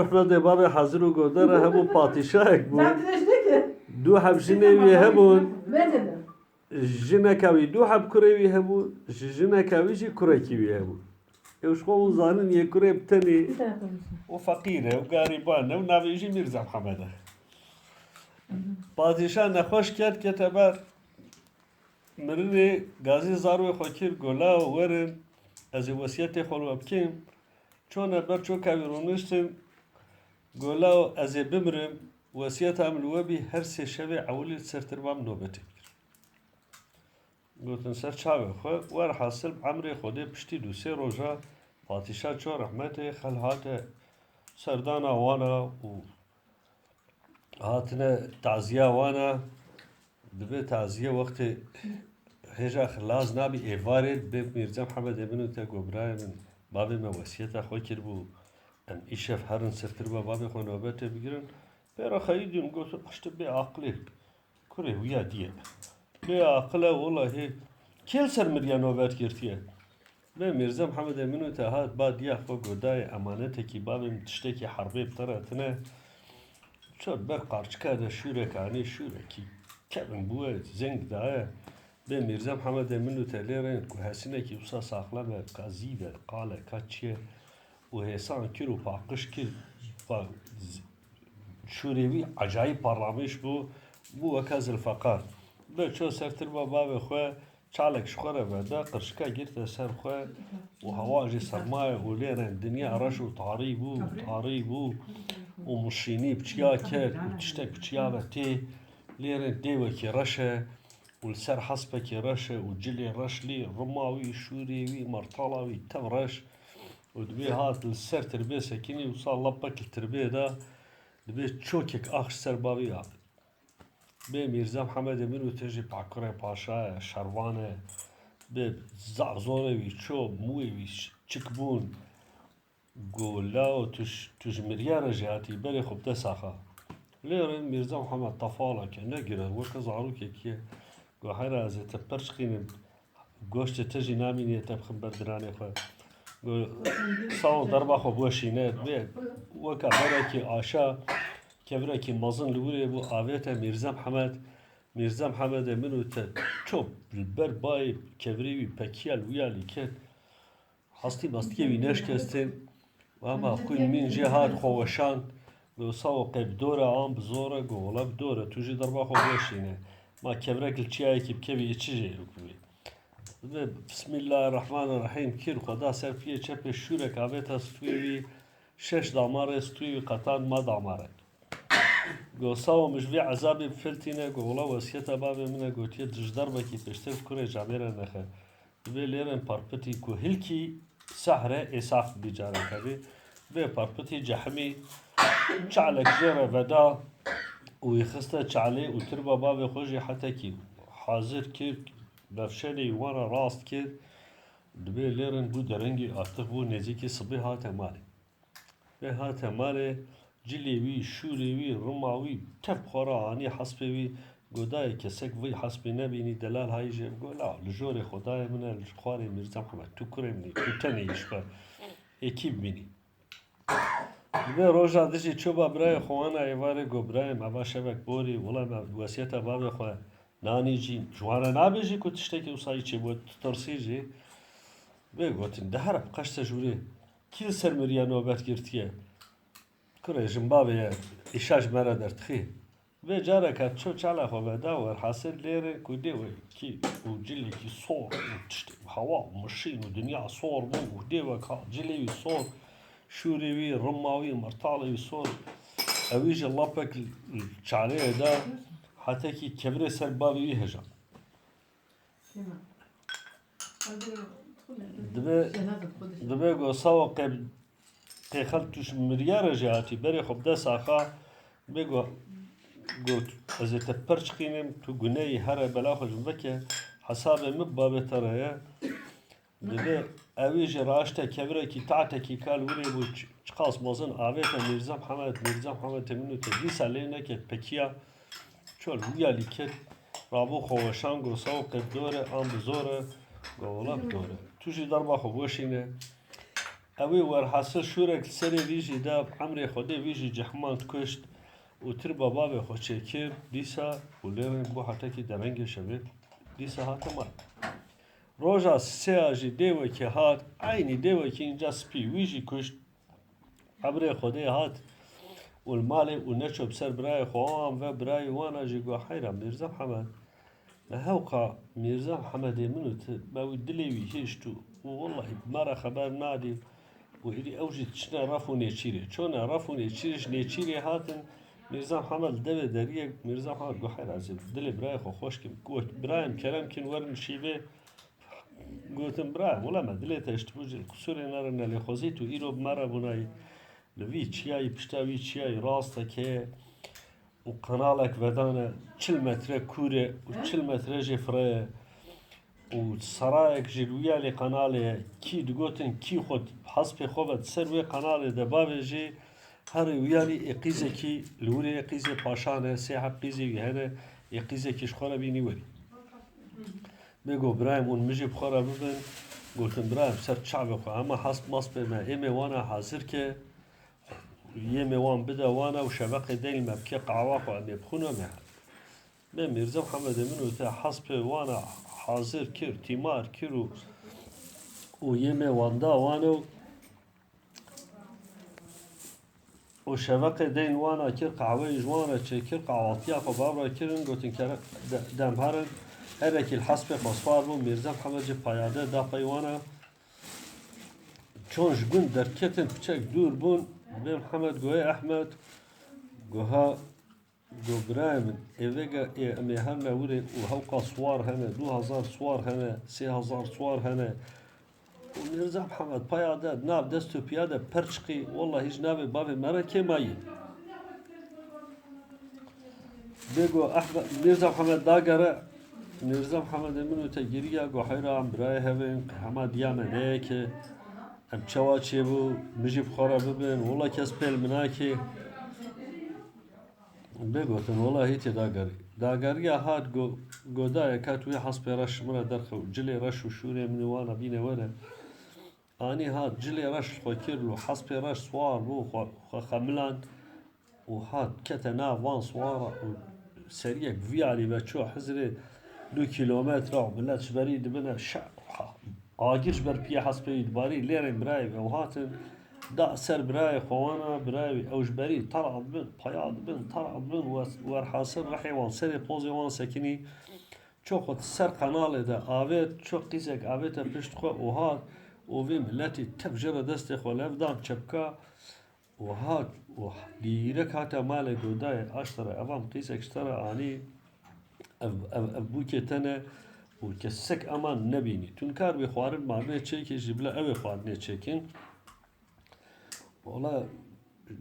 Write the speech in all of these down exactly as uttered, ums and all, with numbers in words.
Rehmetê babê Hezir û Godere hebû, padîşahek bû. Dû heb jinê wî hebûn. Jineka wî dû heb kurê wî hebû. Ji jineka wî jî kurekî wî hebû. Ew ji xwe hûn zanin yê kurê bi tenê û feqîr e û garîban e û navê wî jî Mîrza Mihemed e. Padîşah nexweş ket, kete ber mirinê, gazî zarwê xwe kir, go lawo werin, ez ê wesiyetê xwe li we bikim. Çone ber çoka wî rûniştin, go lawo ez ê bimirim, wesiyeta min li we bî, her sê şevê ewilî li ser tirba min nobetê bigir. Gotin ser çavê xwe, werhasil bi emrê Xwedê piştî du sê roja padîşah ço rehmetê, xel hate serdana wana û hatine taziya wana. Dibe taziye wextê hêja xilaz nabî, êvarê dibe Mîrza Mihemedê min û te go birayê min, bavê me wesiyeta xwe kiribû, em îşev herin ser tirba bavê xwe nobetê bigirin. Pê re xeyî dîn gotin, eşte bê aqilê. Kurê wîya diye. Bê aqil e, wellahî kê li ser miriya nobet girtiye? Bê Mîrza Mihemedê min û te hat ba diya xwe, go dayê, emanetekî bavê min, tiştekî herbê bi te re tine. Ço ber qarçika de şûrek anî, şûrekî kevin bûye, zeng daye. Bê Mîrza Mihemedê min û te lê rên ku hesinekî wisa saxlem e, ka zîv e, qal e, ka çi ye, û hêsan kir û paqij kir, pa-, z-, şûrê wî ecayîb parlamîş bû, bû weke zilfeqar. Bê ço ser tirba bavê xwe, çalek ji xwe re veda, qirşika girte ser xwe û hewa jî serma ye û lê re dinya reş û tarî bû, tarî bû û mişînî bi çiya ket û tiştek bi çiya ve tê. Lê re dêwekî reş e û li ser hespekî reş e û cilê reş lê, rima wî, şûrê wî, mertala wî tev reş. Û dibê hat li ser tirbê sekinî, wisa lepek li tirbê da, dibê çokek ax ji ser bavê wî hat. Bê Mîrza Mihemedê min û te jî pakurê paşa ye, şervan e. Bê zar zorê wî ço, mûyê wî ş-, çik bûn. Go lawo tu j-, tu ji miriya re jî hatî, berê xwe bide saxa. Lê rên Mîrza Mihemed tefala ke, negire, weke zarokekî ye. Go heyra ez ê te perçiqînim. Goştê te jî namînê te bixim ber diranê xwe. Go, sawo derba xwe biweşîne. Bê weka berekî aşa, kevirekî mezin li wir bû, avête Mîrza Mihemed. Mîrza Mihemedê min û te çop li ber bayê kevirê wî pekiya li wî alî ket. Hestî mestikê wî neşkestin. Ama xwîn mîn jê hat xwe weşand. Go sawo qey bi dor e an bi zor e? Go wela bi dor e. Tu jî derba xwe biweşîne. Ma kevirek li çiyayekî bikevî, ê çi jê bikevî? Ve Bismillahirrahmanirrahîm kir, xwe da ser piyê çepê, şûrek avête stûyê wî, şeş damarê stûyê wî qetand, ma damarek. Go sawo min ji vê ezabê bifiltîne, go wela wesiyeta bavê min e, gotiye tu ji derbekî pêştir bi kurê camêre nexe. Dibê lêrên parpitî ku hilkî sehre ê sax bî careke dî. Vê parpitî cehimî çalek jê re veda û wî xiste çalê û tirba bavê xwe jî hetekî hazir kir, bevşenê wî wan re rast kir. Dibê lêrên bû derengî, artix bû nêzîkî sibê hate malê. Vê hate malê, cilê wî, şûrê wî, rima wî, tev xwe re anî hespê wî. Go dayê, kesek vî hespê nebînî, delal hayî jê go, la, li jorê Xwedayê min e, li xwarê Mîrza Mihemed, tu kurê min î, tu tenê yî ji xwe ê kî bibînî? Dibê roja dijî çû ba birayê xwe wana êvarê, go birayê min, eva şevek borî, wela me wesiyeta bavê xwe nanî cî, ji wan re nabêjî ku tiştekî wisa yî çêbû, tu tirsî jî. Vê gotin, de here bi qeşte jûrê, kî li ser miriya nobet girtiye? Kurê jin bavê ye, îşa ji me re derdixî. Vê careke ço çala xwe veda, werhasil lêrê ku dê wekî û cilekî sor û tiştê hewa û mişîn û dinya sor bû û dê weka cilê wî sor, şûrê wî, rima wî, mirtalê wî sor. Ewî jî lapek çalê da, hetekî kevirê ser bavê wî heja. Dibe, dibe go sawa qe-, qêxel tu ji miriya re jî hatî, berê xwe bide saxa, bê go, got, ez ê te perçiqînim, tu guneyî here, bela xwe ji min veke, hesabê min babê te re ye. Dibe ewî jî raşte kevirekî tatekî kal wirê bû, ç-, çiqas mezin avête Mîrza Mihemed, Mîrza Mihemed tê min û te dîsa lê neket pekiya, çol wîya lî ket, rabû xwe weşan, go sawo qe bi dor e, an bi zor e, go wela bi dor e. Tu jî derba xwe biweşîne. Ewê werhasil şûrek li serê vî jî da, emrê Xwedê vî jî cihmand, kuşt û tirba bavê xwe çêkir. Dîsa û lê reng bû hetekî derengê şevê. Dîsa hate mal. Roja sêya jî dêwekê hat, eynî dêwekî înca spî, wî jî kuşt. Emrê Xwedê hat û li malê û neço bi ser birayê xwe wan ve, birayê wana jî got, heyra Mîrza Mihemed, me hewqa Mîrza Mihemedê min û tu, me wî dilê wî hişt û, û wellahî bi me re xeber nadî û êdî ew jî diçine ref û nêçîrê. Çone ref û nêçîrê, ji nêçîrê hatin, Mîrza Mihemed li devê deriyê, Mîrza Mihemed got, heyra ez ê dilê birayê xwe xweş kim. Got, birayê min kerem kin werin şîvê. Gotin, birayê, wela me dilê te hiştibû, ji qisûrê nere, ne lê xwezî tu îro bi me re bûnayî. Li vî çiyayî, pişta vî çiyayî rasteke û qenalek vedane, çil metre kûr e û çil metre jê fireye û serayek jî li wî alî qenalê ye. Kî digotin, kî xwe hespê xwe ve di ser wê qenalê de bavêjê, herê wî alî ê qîzekî li wirê ye, qîzê paşan e, sê heb qîzê wî hene, ê qîzekî ji xwe re bînî werî. Bê got, birayê min, min jî bi xwe re bibin. Gotin, birayê min, ser çavê xwe, hema hesp maspê me, êmê wana hazir ke, yêmê wan bide wana û şeveqê deyn me bike qehwa xwe, em ê bixwin, em ê herin. Bê Mîrza Mihemedê min û te hespê wana hazir kir, tîmar kir û, û yêmê wan da wan û û şeveqê deyn wana kir, qehweyê ji wan re çêkir, qehwatiya xwe bav re kirin, gotin, kere de-, dem herin, herekî li hespê xwe siwar bûn, Mîrza Mihemed jî payade da pey wana. Çon ji gund derketin, piçek dûr bûn, bê Mihemed goyê Ehmed, goha Got, birayê min, ê vêga ê em ê herine wirê û hewqa siwar hene, du hezar siwar hene, sê hezar siwar hene. Û Mîrza Mihemed paya de, nav dest û piya de perçiqî, wellahî ji navê bavê me re kêmayî. Bê got, Ehmed, Mîrza Mihemed dagere, Mîrza Mihemedê min û te giriya, got, heyra em birayê hev in, hema diya me ne yek e, em çawa çêbû, min jî bi xwe re bibin, wela kes pêl min nake. Bê gotin, wela hîtê dagerî. Dageriya hat go-, godayê kat wî hespê reş min re derxe û cilê reş û şûrê min û wana bîne were. Anî hat cilê reş li xwe kir û hespê reş siwar bû, xwe, xwe xemiland û hat kete nav van siwara û seriyek vî alî ve çû hizrê du kîlometre û milet ji berî dibine şe-, ha-, agir ji ber piyê hespê wî dibarî, lêrên birayê wî ew hatin, da ser birayê xwe wana, birayê wî ew ji berî tera dibin, paya dibin, tera dibin, wes-, werhasil rihê wan serê pozê wan sekinî, ço xwe ser qenalê de avêt, ço qîzek avête pişt xwe û hat û vê miletî tev jê re destê xwe lev dan çepka, û hat û dîrek hate malê, godayê, aştera evan qîzek ji te re anî, ev, ev, ev bûkê te ne û kesek eman nebînî. Tu nikar bî xwarin marinê çêkî jî bila ew ê xwarinê çêkin. Wala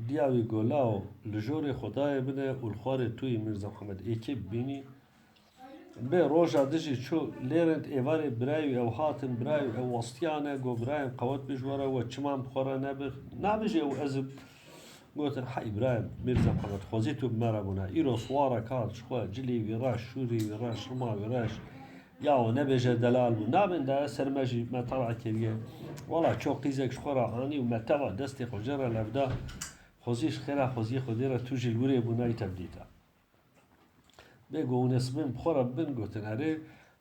diya wî gola û li jorê Xwedayê bine û li xwarê tu yî Mîrza Mihemed ê kê bibînî. Bê roja dijî çû lêrên êvarê birayê wî ew hatin, birayê wî ew westiyane, got, birayê min, qewet bi ji we re, we çiman bi xwe re nebir, nabijê ew ez im. Gotin, hey birayê min, Mîrza Mihemed, xwezî tu bi me re bûna. Îro siwarek hat ji xwe, cilê wî reş, şûrê wî reş, rima wî reş. Ya we nebêje delal bû. Nabên daye ser me jî me tera kiriye. Wela ço qîzek ji xwe re anî û me teva destê xwe jê re levda. Xwezî ji xêra xweziyê Xwedê re tu jî li wirê bûnayî te bidîta. Bê got, hûn ê sibên bi xwe re bibin, gotin, erê.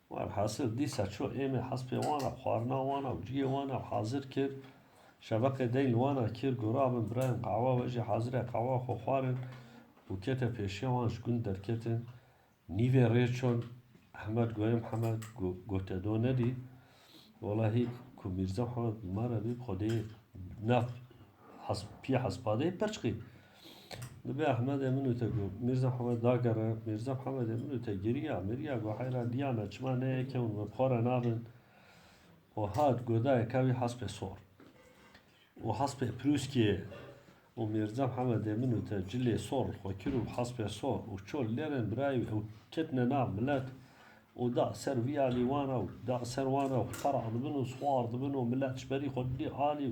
Werhasil dîsa çû êmê hespê wan a, xwarina wan a û ciyê wan a hazir kir. Şeveqê deyn li wan a kir, got, rabin birayên, qehwa we jî hazir e, qehwa xwe xwarin û kete pêşiya wan, ji gund derketin. Nîvê rê çûn, Ehmed goyê Mihemed, go-, gote do nedî. Wela hî ku Mîrza Mihemed bi me re bî, bi Xwedê nav hes-, piyê hespadê perçiqî. Dibê Ehmedê min û te got, Mîrza Mihemed dagere, Mîrza Mihemedê min û te giriya, miriya, got, heyra diya me, çima ne yek e, hûn me bi xwe re nabin. Û hat godayê ka wî hespê sor. Û hespê pirûskê û Mîrza Mihemedê min û te cilê sor li xwe kir û hespê sor û çol lêrên birayê wî ew ketine nav milet û da ser vî alî wana û da ser wana û tera dibin û siwar dibin û milet ji berî xwe didî alî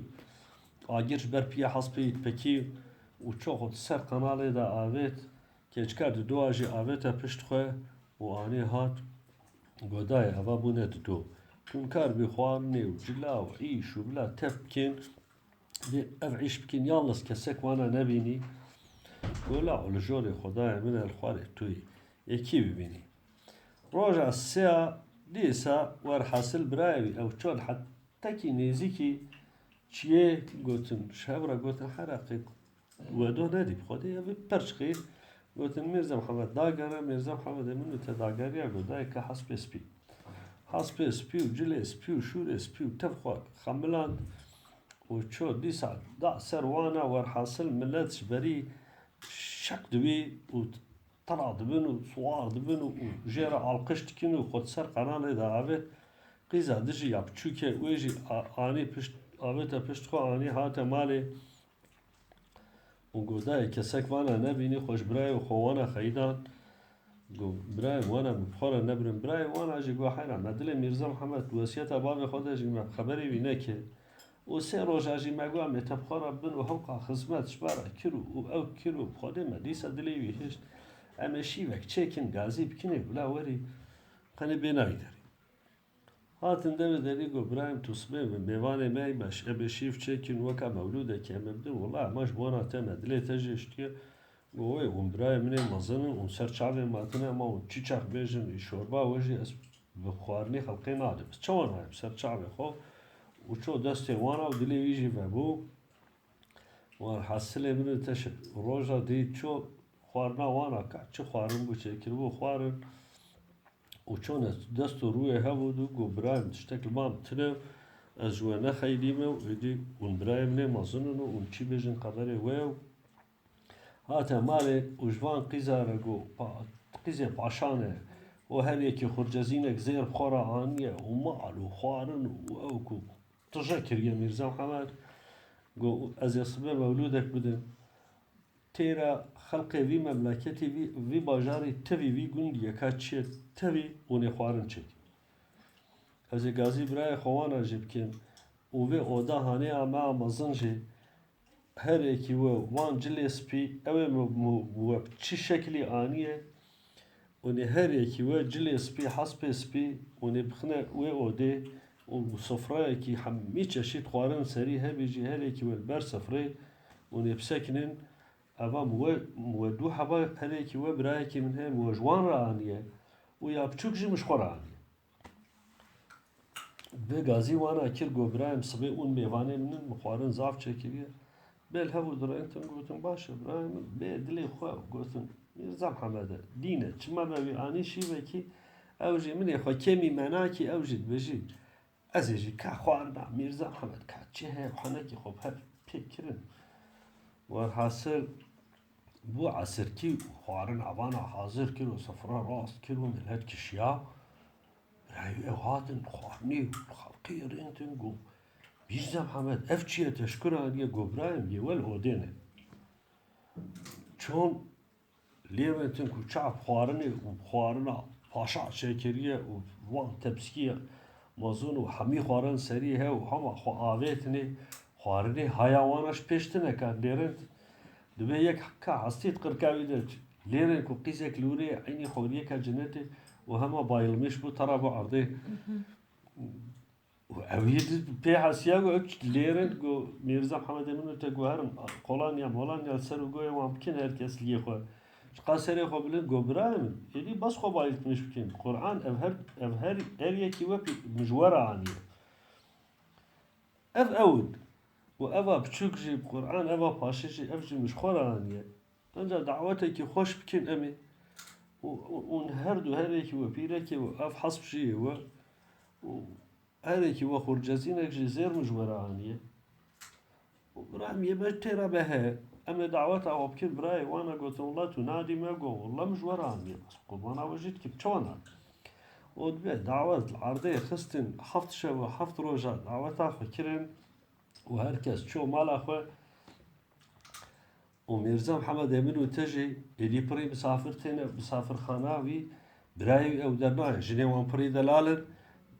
û agir ji ber piyê hespê wî dipekî û ço xwe di ser qenalê de avêt. Keçika didoa jî avête pişt xwe û anî hat, godayê, eva bûne dido. Tu nikar bî xwarinê û cila û îş û bila tev bikên, Dê ev îş bikin, yalnız kesek wana nebînî. Gola û li jorê Xwedayê min el xwarê tu yê. Yekî bibînî. Roja sêya dîsa werhasil birayê wî ew çon hetekî nêzîkî çiyê gotin, ji hev re gotin, hereqê we do nedî bi Xwedê, ev perçqî. Gotin, Mîrza Mihemed dagere, Mîrza Mihemedê min û te dageriya, got, dayê ke hespê spî. Hespê spî û cilê spî û şûrê spî û tev xwe xemiland û ço dîsa da ser wana, werhasil milet ji berî şek dibî û tela dibin û siwar dibin û, û jê re alqiş dikin û xwe di ser qenalê de avêt. Qîza dijî ya piçûkê wê jî a-, anî pişt, avête pişt xwe, anî hate malê. Û got, dayê kesek vana nebînî, xwe ji birayê xwe wana xeyidan. Got, birayê wana min bi xwe re nebirin. Birayê wana jî got, heyra me dilê Mîrza Mihemed, wesiyeta bavê xwe de jî me bi xeberê wî nekir. Û sê roja jî me got, em ê te bi xwe re bin û hewqa xizmet ji me re kir û, û ew kir û bi Xwedê me dîsa dilê wî hişt. Em ê şîvek çêkin, gazî bikin ê bila werî, qenê bê nayî derî. Hatin devê derî, got, birayê min, tu sibê min mêvanê me yî, me ş-, em ê şîv çêkin, weka mewlûdekê em ê bidin. Wela ema ji bona te me dilê te jê şitiye. Got, wê hûn birayê min ê mezin in, hûn ser çavê me hatine, ema hûn çi çax bêjin, î şorba we jî ez bi xwarinê xelqê nadim. Ez çawa nayêm ser çavê xwe? Û ço destê wana û dilê wî jî vebû. Werhasilê min û te şi-, roja dî ço xwarina wana ka, çi xwarin bû çêkiribû xwarin. Û çone dest û rûyê hebû dû, got, birayê min, tiştek li ba min tune, ez ji we nexeydîme û êdî hûn birayê min ê mezin in û hûn çi bêjin qeberê we û hate malê û ji van qîza re got, pa-, qîzê paşan e û her yekî xurcezînek zêr bi xwe re aniye û mal û xwarin û ew ku tije kiriye Mîrza Mihemed, got, ez ê sibê mewlûdek bidim. Têra xelqê vî memleketî, vî, vî bajarî tevî, vî gundî yeka çiye tevî hûn ê xwarin çêkin. Ez ê gazî birayê xwe wana jî bikim û vê oda hanê ya me a mezin jî her yekî we wan cilê spî, ew ê me, me, we bi çi şeklî aniye, hûn ê her yekî we cilê spî, hespê spî, hûn ê bixine wê odê û sofrayekî hemî çeşît xwarin serî hebî jî her yekî we li ber sifrê hûn ê bisekinin. Eva min we, min we du heba her yekî we birayekî min heye, min we ji wan re aniye û ya biçûk jî min ji xwe re aniye. Vê gazî wana kir, got, birayê min, sibê hûn mêvanê min in, min xwarin zaf çêkiriye. Bê li hev û dirêntin, gotin, baş e, birayê min, bê dilê xwe, gotin, Mîrza Mihemed e, dîn e, çima me wî anî şîvekî, ew jî min ê xwe kêmî me nakî, ew jî dibêjî, ez ê jî ka xwarina Mîrza Mihemed ka çi heye, û henekî xwe bi hev pê kirin. Werhasil, bû esirkî û xwarin evana hazir kir û sifre rast kir û milet kişiya. Birayê ew hatin xwarinê û xelqê rêntin, got, Mîrza Mihemed, ev çi ye, te ji ku re aniye? Got, birayê min, yê we li odê ne. Çon lê rêntin ku çav xwarinê û xwarina paşa çêkiriye û van tepsiyê mezin û hemî xwarin serî he û hema xwe avêtinê, xwarinê haya wana ji pêş tine ka lê rênt. Dibê yek ka hestî di qirka wî de lê rênt ku qîzek li wî rê eynî xoriyeke cinetê û hema bayilmiş bû, tera bû erdê. Û ew yê di pê hesiya, got, ew lê rênt, got, Mîrza Mihemedê min û te, got, herin, kolanya, molanya li ser û goyê wan bikin, her kes liyê xwe. Çiqa serê xwe bilind, got, birayê min, êdî bes xwe bayiltmiş bikin. Quran, ev her, ev her, her yekî we pî-, min ji we re aniye. Ev ew in. Û eva biçûk jî, Quran, eva paşê jî, ev jî min ji xwe re aniye. Tenca dawetekî xweş bikin em ê. Û, û, û her du, her yekî we pîrekê we, ev hesp jî yê we. Û her yekî we xurcezînek jî zêr min ji we re aniye. Û birayê min, yê me tê re be he. Em ê daweta xwe bikin, birayê wana gotin, wela tu nadî me, got, wela min ji we re aniye. Bes qurbana we jî dikim, çawa nadî? Û dibe dawet li erdê xistin, heft şev û heft roja daweta xwe kirin û her kes çû mala xwe. Û Mîrza Mihemedê min û te jî êdî pirî misafir têne, misafirxana wî, birayê wî ew dernayê. Jinê wan pirî delal in,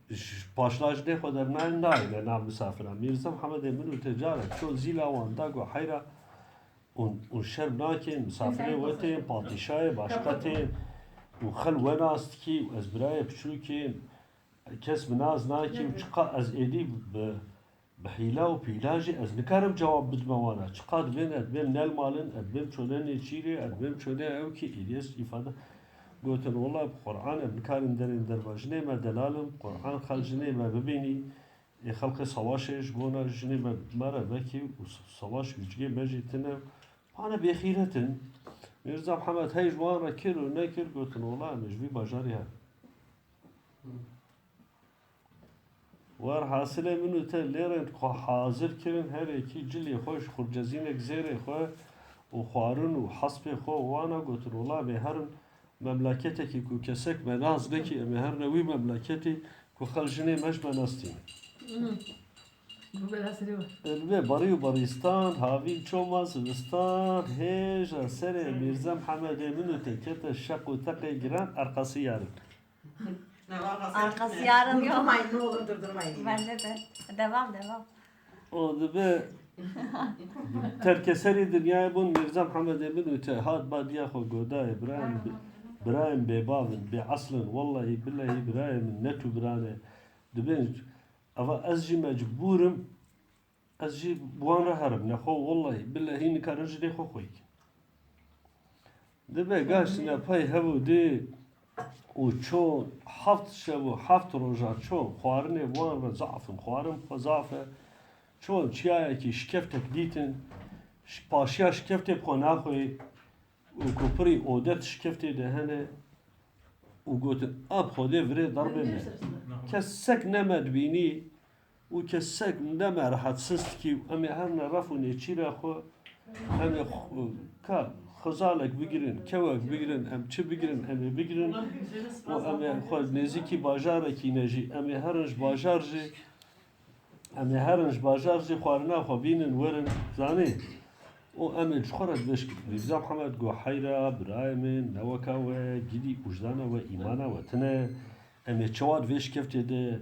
ji paşla jinê xwe dernayên nayêne nav misafira. Mîrza Mihemedê min û te carek ço zîla wan da, got, heyra, hûn, hûn şerm nakên, misafirê we tên, patîşayê başqa tên, û xel we nas dikî, û ez birayê piçûkên, kes min nas nakî, û çiqa ez êdî bi Bi hîla û pîla jî ez nikarim cewab bidime wana. Çiqas dibên, ez dibêm nel malin, ez dibêm çone nêçîrê, ez dibêm çone ew kî êdî ez îfade. Gotin, wela bi Qur'an em nikarin derên derve. Jinê me delal in, Qur'an xel jinê me bibînî. Ê xelqê savaşê ji bona jinê me, me re vekî û s-, savaş û cigê me jî tine. Wana bêxîret in. Mîrza Mihemed hey ji wan re kir û nekir, gotin, wela em ê ji vî bajarê herin. Werhasilê min û te lê rênd xwe hazir kirin, her yekî cilê xwe ji xurcezînek zêrê xwe û xwarin û hespê xwe wana gotin, wela em ê herin memleketekî ku kesek me nas nekî, em ê herine wî memleketî ku xel jinê me ji me nestîne. Bi bela serê we. Li vê berî û berîstan, havîn çoma, zivistan, hêja serê Mîrza Mihemedê min û te kete şeq û teqê giran, erqasî yarin. Arkası yarın yok. Durdurmayın, ne olur durdurmayın. Bence de. Devam, devam. O dibe terkeserî dinyayê bûn, Mîrza Mihemedê min û te hat badiya xwe goda, birayên, birayên bêbav in, bêesil in, wellahî billehî birayê min ne tu birane. Dibên, eva ez jî mecbûr im, ez jî bi wan re herim, nexwe wellahî billehî nikarin jinê xwe xweyî kin. Dibe gaştine pey hev û dê û çon heft şev û heft roja çon xwarinê wan re zaf in, xwarin xwe zaf e. Çon çiyayekî şikeftek dîtin, ş-, paşiya şikeftê bi xwe naxweyî û ku pirî odet şikeftê de hene û gotin, a bi Xwedê virê derbê me. Kesek ne me dibînî, û kesek ne me rehetsiz dikî û em ê herine ref û nêçîra xwe, em ê xu-, ka xizalek bigirin, kewek bigirin, em çi bigirin, em ê bigirin û em ê xwe nêzîkî bajarekî ne jî, em ê herin ji bajar jî, em ê herin ji bajar jî xwarina xwe bînin, werin, zanî. Û em ê ji xwe re divêş bikin. Mîrza Mihemed got, heyra, birayê min, ne weka we, gidî wijdana we, îmana we tune, em ê çawa di vê şikeftê de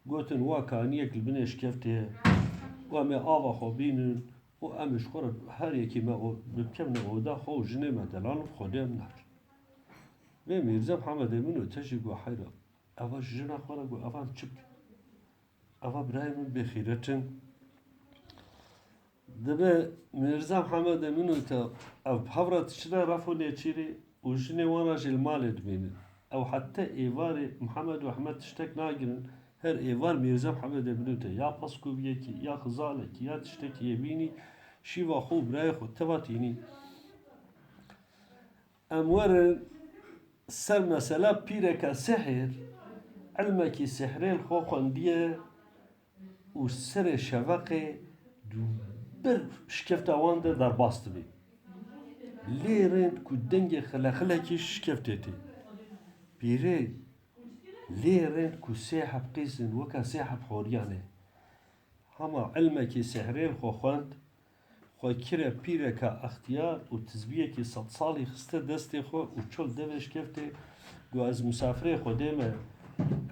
Gotin, wa kaniyek li binê şikeftê ye û em ê ava xwe bînin û em ê ji xwe re her yekî me o-, bikevine oda xwe û jinê me delal in, bi Xwedê em nakin. Vê Mîrza Mihemedê min û te jî got, heyra, eva ji jina xwe re got, eva em çi bikin? Eva birayê min bêxîret in. Dibe Mîrza Mihemedê min û te ev bi hev re diçine ref û nêçîrê û jinê wan re jî li malê dimînin. Ew heta êvarê Mihemed û Ehmed tiştek nagirin, her êvar Mîrza Mihemedê min û te ya peskûviyekî, ya xizalekî, ya tiştekî yê bînî, şîva xwe û birayê xwe teva tînî. Em werin ser mesela pîreke sihir, ilmekî sihrê li xwe xwendiye û serê şeveqê di ber şikefta wan de derbas dibî. Lê rênd ku dengê xilexilekî şikeftê tê. Pîrê lê rênd ku sê heb qîz in, weka sê heb horiyan e. Hema ilmekî sehrê li xwe xwend, xwe kire pîreka extiyar û tizbiyekî sedsalî xiste destê xwe û çû li devê şikeftê, got, ez misafirê Xwedê me,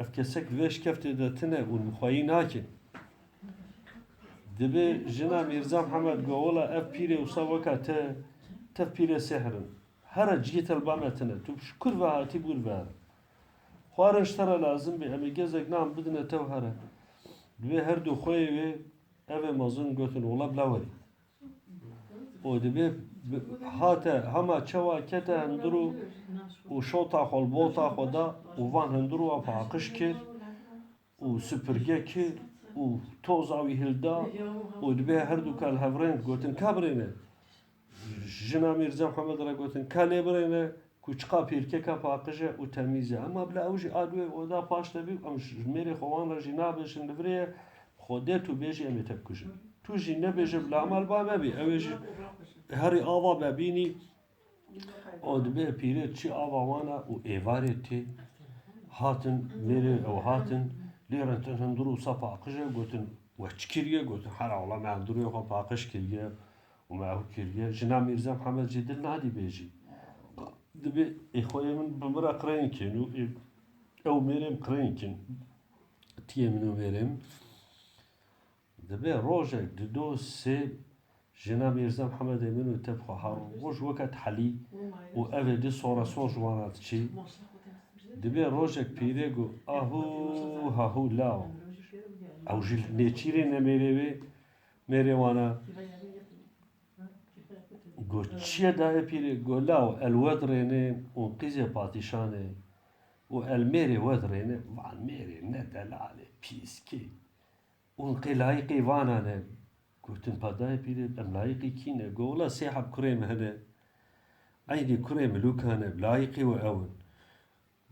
ev kesek di vê şikeftê de tine û min xweyî nakin. Dibê jina Mîrza Mihemed got, wela ev pîrê wisa weka te, tev pîrê sihir in. Here cihê te li ba me tine. Tu ji kur ve hatî bû li vir. Xwarin ji te re lazim bê, em ê gezek nan bidine te û here. Divê her du xweyê wê, ev ê mezin gotin, wela bila werî. Û dibê bi-, hate hema çawa kete hundir û, û şota xwe li bota xwe da û van hundir û paqij kir. û süpürge kir û toza wî hilda û dibê her du ka li hev rênd gotin, ka birêne? Jina Mîrza Mihemed re gotin, ka lê birêne ku çiqa pîrkeka paqij e û temîz e. Ema bila ew jî a duê oda paş de bî û em ji mêrê xwe wan re jî nabêjin li virê ye, Xwedê tu bêjî em ê te bikujin. Tu jî nebêje bila ema li ba me bî. Ew ê jî herî ava me bînî. O dibê pîrê çi ava wana û êvarê tê. Hatin mêrê ew hatin, lê re tin hundir û sapa aqije gotin, we çi kiriye? Gotin, hera wela me hundirê xwe paqij kiriye û me ew kiriye. Jina Mîrza Mihemed jî dil nadî bêjî. Dibê ê xweyê min bi min re qirênkên û ê, ew mêrê min qirênkên. Tiyê min û mêrê min. Dibê rojek, dido, sê, jina Mîrza Mihemedê min û te bi xwe her roj weke dihelî û ev ê di sore sor ji wana diçî. Dibê rojek pîrê got, ahu, hahu law. Ew jî nêçîrê ne mêrê wê, mêrê wana. Go çi ye dayê pîrê? Go law, el we dirênê û qîzê patîşanê û el mêrê we dirênê. Van mêrê ne delalê pîskê. Û qê layiqê vana ne. Gotin pa dayê pîrê, em layiqî kî ne? Go wela sê heb kurê me hene. Eynî kurê milûkan e, layiqî we ew in.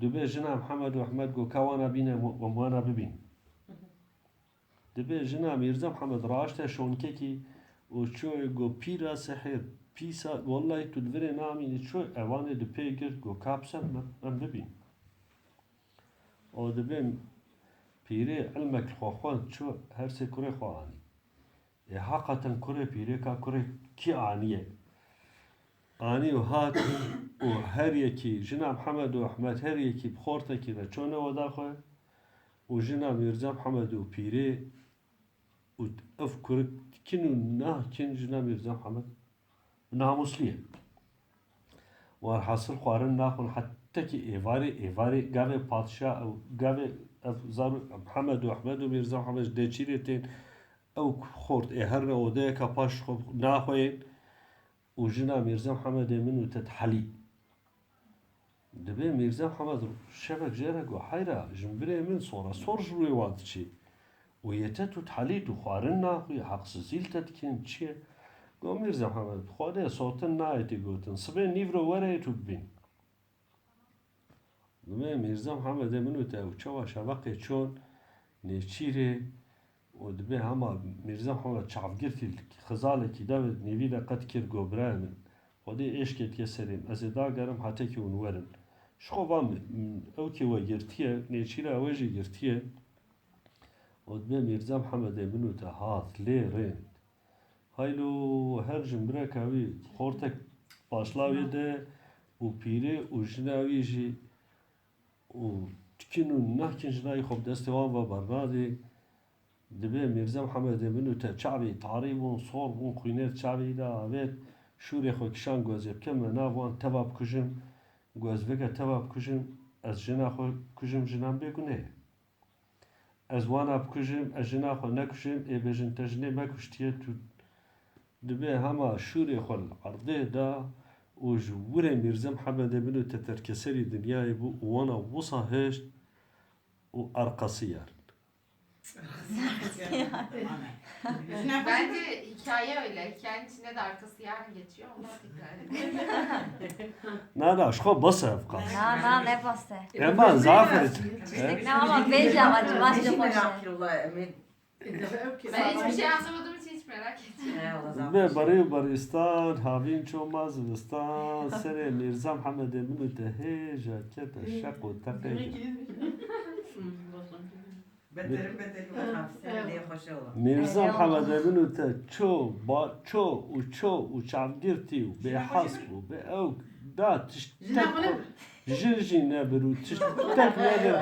Dibê jina Mihemed û Ehmed go ka wana bîne, em wana bibîn. Dibê jina Mîrza Mihemed raşte şonkekî û çû go pîra sehir, pîsa, wellahî tu di virê namînî, çû evanê di pê girt, go ka bi ser me, em bibîn. Û dibê pîrê ilmek xwe xwend, çû her sê kurê xwe anî. Ê heqeten kurê pîrê ka kurê kî aniye? Anî û hat û her yekî, jina Mihemed û Ehmed her yekî bi xortekî re çûne oda xwe û jina Mîrza Mihemed û pîrê û ev kurik dikin û nahkin jina Mîrza Mihemed. Namuslî ye. Werhasil xwarin naxwin hetekî êvarê, êvarê gavê padşa ew, gavê ev zar û Mihemed û Ehmed û Mîrza Mihemed ji nêçîrê tên, ew xort ê herine odeyeka paş xwe naxweyên û jina Mîrza Mihemedê min û te dihelî. Dibê Mîrza Mihemed şevek jê re got, heyra, jinbirê min sora sor ji rûyê wan diçî. Û yê te tu dihelî, tu xwarin naxwî, heqsizî li te dikin, çi ye? Got, Mîrza Mihemed, bi Xwedê sotin nayê tê gotin, sibê nîvro were yê tu bibîn. Dibê Mîrza Mihemedê min û te ew çawa şeveqê çûn nêçîrê û dibê hema Mîrza Mihemed çavgirtî li xizalekî de bi nîvî de qet kir, got, birayê min, Xwedê êşkê dike serê min, ez ê dagerim hetekî hûn werin. Ji xwe va min, ew kê we girtiye, nêçîra we jî girtiye. Û dibê Mîrza Mihemedê min û te hat lê rênd. Haylo her jinbireka wî xortek paşla wê de û pîrê û jina wî jî û dikin û nahkin jina wî xwe bi destê wan ve bernadê. Dibê Mîrza Mihemedê min û te çavê tarî bûn, sor bûn, xwînê di çavê wî de avêt, şûrê xwe kişand, got, ez ê bikevime nav wan, teva bikujim, got, ez vêga teva bikujim, ez jina xwe bikujim, jinan bêguneh e. Ez wana bikujim, ez jina xwe nekujim, ê bêjin te jinê me kuştiye, tu dibê hema şûrê xwe li erdê da û ji wirê Mîrza Mihemedê min û te terkeserî dinyayê bû û wana wisa hişt û erqesî yarin. Bence hikaye öyle. Hikayenin içinde de arkası yarın geçiyor. Ona dikkat edin. Na, na, ji xwe bes e ev qas. Na, na, ne bes e. Ema zaf e. Tiştek ne ama bêje ama civaş de xweş e. Ben hiçbir şey anlamadığım için hiç merak etmeyin. Be berî û berîstan, havîn çoma zivistan, serê Mîrza Mihemedê min û te hêja kete şeq û teqê. Beterin beter ki bu hapse ne hoş ola. Mîrza Mihemedê min û te ço, ba, ço û ço û çavgirtî û bêhesp û bê ew da tiştek. Jin jî nebir û tiştek nebir.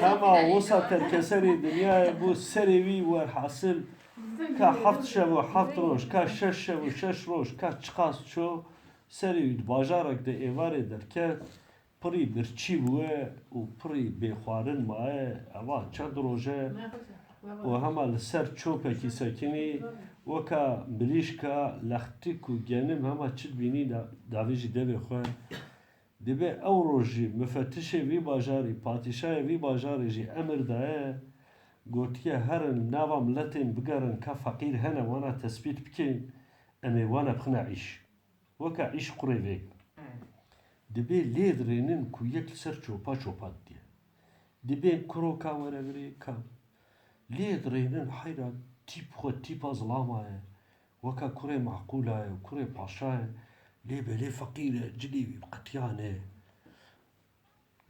Hema wisa terkeserî dinyayê bû, serê wî werhasil ka heft şev û heft roj, ka şeş şev û şeş roj, ka çiqas ço, serê wî di bajarek de êvarê derket, pirî birçî bûye û pirî bêxwarin maye, eva çend roj e û hema li ser çopekî sekinî, weka mirîşka lextik û genim hema çi dibînî da-, davêjî devê xwe. Dibê ew roj jî mifetişê vî bajarî, padîşayê vî bajarê jî emir daye, gotiye, herin nava miletên bigerin ka feqîr hene, wana tespît bikin, em ê wana bixine îş. Weke îş qurê vêga. Dibê lê dirênin ku yek li ser çopa çopa didiye. Dibên kuro ka were virê ka. Lê dirênin heyra tîp xwe tîpa zilama ye. Weke kurê meqûla ye, kurê paşa ye. Lê belê feqîr e, cilê wî bi qetiyane ye.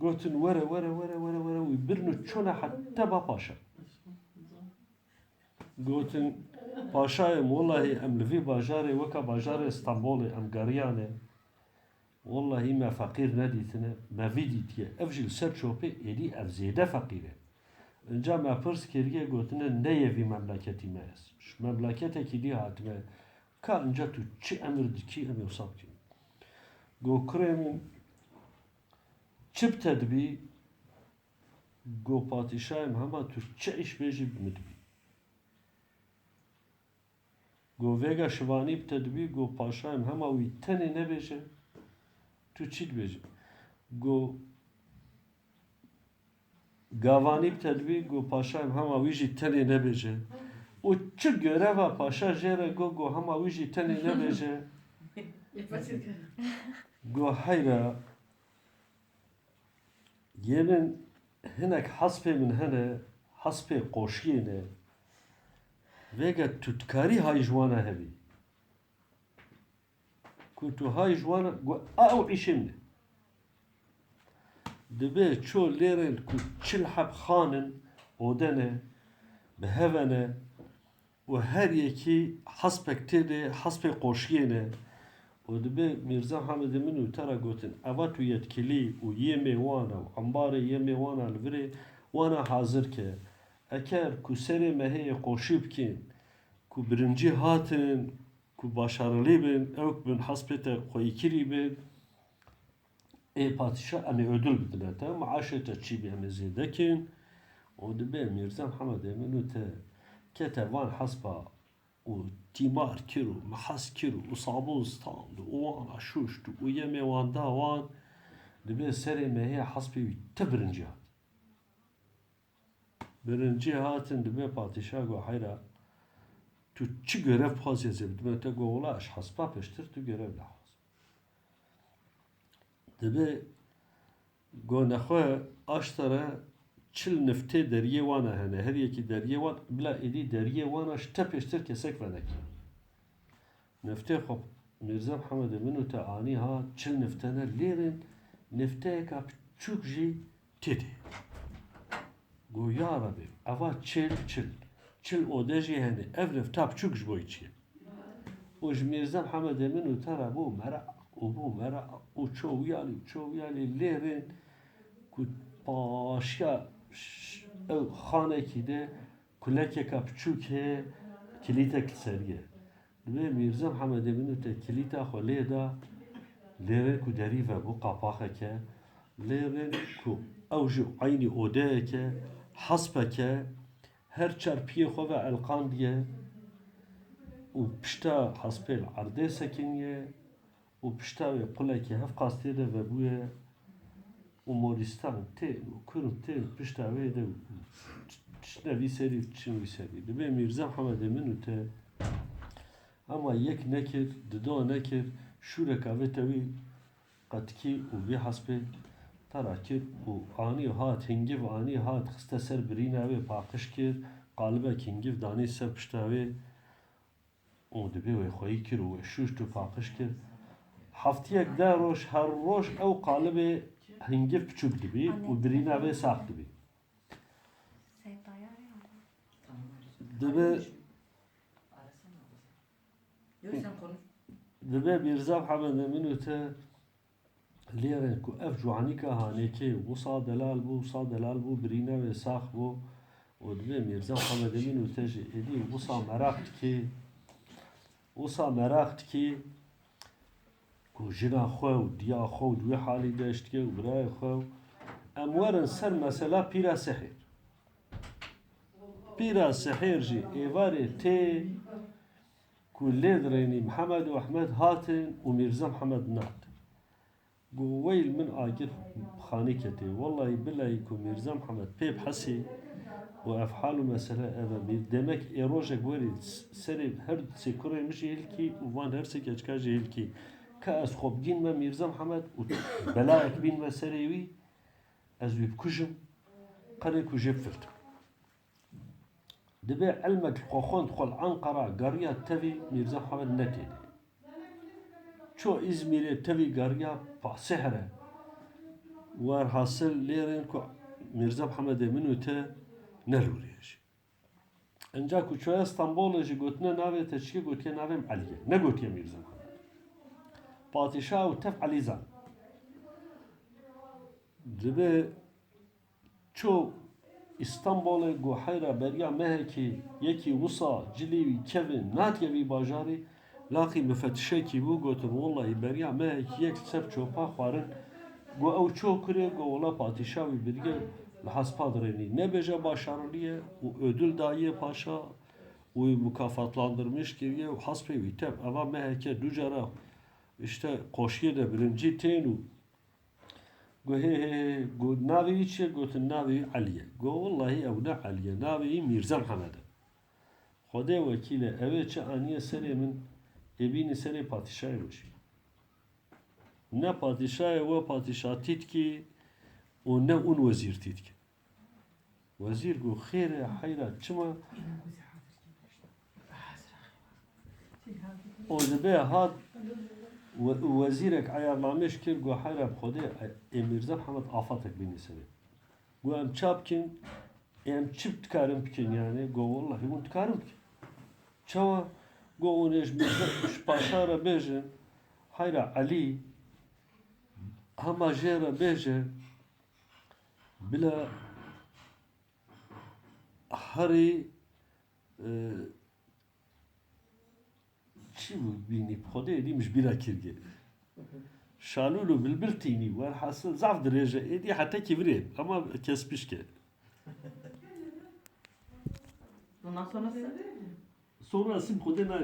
Gotin, were, were, were, were, were, wî birin û çûne heta ba paşa. Gotin, paşayê, wellahî em li vî bajarê weke bajarê Stenbolê em geriyane. Wellahî me feqîr nedîtine, me vî dîtiye. Ev jî li ser çopê êdî ev zêde feqîr e. Inca me pirs kiriye, gotine, ne yê vî memleketî me ez. Ji memleketekî dî hatime. Ka inca tu çi emir dikî, em ê wisa bikin. Go, kurê min, çi bi te dibî? Go padîşahê min hema tu çi îş bêjî bi min dibî. Go vêga şivanî bi te dibî, go paşayê min hema wî tenê nebêje, tu çi dibêjî? Go gavanî bi te dibî, go paşayê min hema wî jî tenê nebêje. Û çi göreva paşa jê re go, go hema wî jî tenê nebêje. Go heyra, yê min hinek hespê min hene, hespê qoşiyê ne. Vêga tu dikarî hay ji wana hebî. Ku tu hay ji wana, gu-, a ew îşê min e. Dibe ço lêrên ku çil heb xan in, ode ne, bi heve ne, û her yekî hespek tê de, hespê qoşiyê ne. Û dibe Mîrza Hemedê min û te re gotin, eva tu yetkilî û yemê wan e û embarê yemê wan e li virê wana hazir ke. Eker ku serê mehê yê qoşî bikên, ku birincî hatin, ku başarılî bin, ew bin hespê te xweyîkirî bin, ê padîşah em ê ödül bidine te, maaşê te çî bî em ê zêde kin. Û dibe Mîrza Hemedê min û te kete van hespa û tîmar kir û mehas kir û sabûn stand û wana şuşt û yemê wan da wan, dibe serê mehê hespê wî ti birincî hat. Birincî hatin dibe padîşah go heyra, tu çi görev dixwazî ez ê bidim te? Go wela ez hespa pêştir tu görev dixwaz. Dibe go nexwe aşta re çil niftê deriyê wana hene. Her yekî deriyê wan, bila êdî deriyê wana ji te pêştir kesek venekî. Niftê xwe Mîrza Hemedê min û te anî ha çil nifte ne, lêrên nifteyeka piçûk jî tê de. Go ya Rebê, eva çil, çil, çil ode jî hene, ev nifta piçûk ji bo çi ye? Û ji Mîrza Hemedê min û te re bû meraq, û bû meraq, û ço wiyalî, û ço wiyalî lêrên ku paşiya ş-, ew xanekî de kulekeka piçûk heye, kilîtek li serî ye. Dibe Mîrza Hemedê min û te kilîta xwe lê da, lêrên ku derî vebû qapaxeke, lêrên ku ew jî eynî odeyeke, hespeke, her çar piyê xwe ve elqandiye û pişta hespê li erdê sekiniye û pişta wê qulekê hevqas tê de vebûye û morîstan tên û kurm tên pişta wê de û tiştine vî serî û tişin wî serî. Dibe Mîrza Hemedê min û te hema yek nekir, dido nekir, şûreka vê tewî qetikî û vî hespê tera kir û anî hat, hingiv anî hat, xiste ser birîna wê paqij kir, qalibek hingiv danî ser pişta wê û dibê wê xweyî kir û wê şûşt û paqij kir. Heftiyek deh roj, her roj ew qalibê hingiv piçûk dibî û birîna wê sax dibî. Dibe, Yok, sen konuş. Dibe Mîrza Hemedê min û te lêrên ku ev ciwanîka hanêkê wisa delal bû, wisa delal bû, birîne wê sax bû û dibe Mîrza Hemedê min û te jî êdî wisa meraq dikê, wisa meraq dikê ku jina xwe û diya xwe û di wî halî de ji dike û birayê xwe û em werin ser mesela pîra sihêr. Pîra sihêr jî êvarê tê ku lê dirênî Mihemed û Ehmed hatin û Mîrza Mihemed nat. Got, weyl min agir xanî ketê. Wellahî bilahî ku Mîrza Mihemed pê bihesî û ev hal û mesele ev e. Mîr-, demek ê rojek werî s-, serê her sê kurê min jî hilkî û van her sê keçika jî hilkî. Ka ez xwe bigînme Mîrza Mihemed û belayek bînme serê wî, ez wî bikujim, qerê ku jê bifiltim. Dibê ilmek li xwe xwend xwe li Enqera geriya tevî Mîrza Mihemed netêne. Ço Îzmîrê tevî geriya pasihre. Werhasil lêrên ku Mîrza Mihemedê min û te nelûrê jî. Enca ku çoya Stenbolê jî gotine navê te çi ye, gotiye navê min Elî ye. Negotiye Mîrza Mihemed. Padîşah û tev Elî zan. Dibê Ço Îstanbolê, go heyra beriya mehekî yekî wisa cilê wî kevin natiye vî bajarî, laqî mifetişekî bû, gotin, wellahî beriya mehekî yek li ser çopa xwarin, go ew ço kurê, go wela padîşa wî biriye, Li hespa dirênî. Nebêje başariliye û ödül daye paşa û mukafatlandırmış kiriye û hespê wî tev. Eva meheke du cara işte koşiyê de birinci tên û go hê hê hê, go navê wî çi ye? Gotin navê wî Elî ye. Go wellahî ew ne Elî ye. Navê wî Mîrze Mihemed e. Xwedê wekîl e, ew ê çi aniye serê min, ê bînî serê padîşahê min jî. Ne padîşahê we padîşatî dikî û ne hûn wezîrtî dikin. Wezîr got, xêr e, heyra, çima? Û dibe hat we-, wezîrek eyarnamê ji kir, got, heyra, bi Xwedê, ê Mîrze Mihemed afatek bînî serê. Got, em ça bikin? Ê em çi dikarin bikin yani? Got, wellahî hûn dikarin bikin. Çawa? Got, hûn ê ji Mîrze, ji paşa re bêjin, heyra Elî, hema jê re bêje, bila herî, e, çi bû bînî, bi Xwedê êdî min ji bîra kiriye. Şalûl û bilbil tînî, werhasil zaf dirêj e, êdî hetekî virê, ama kes pişke. Ondan sonrası? Sonrası bi Xwedê nayê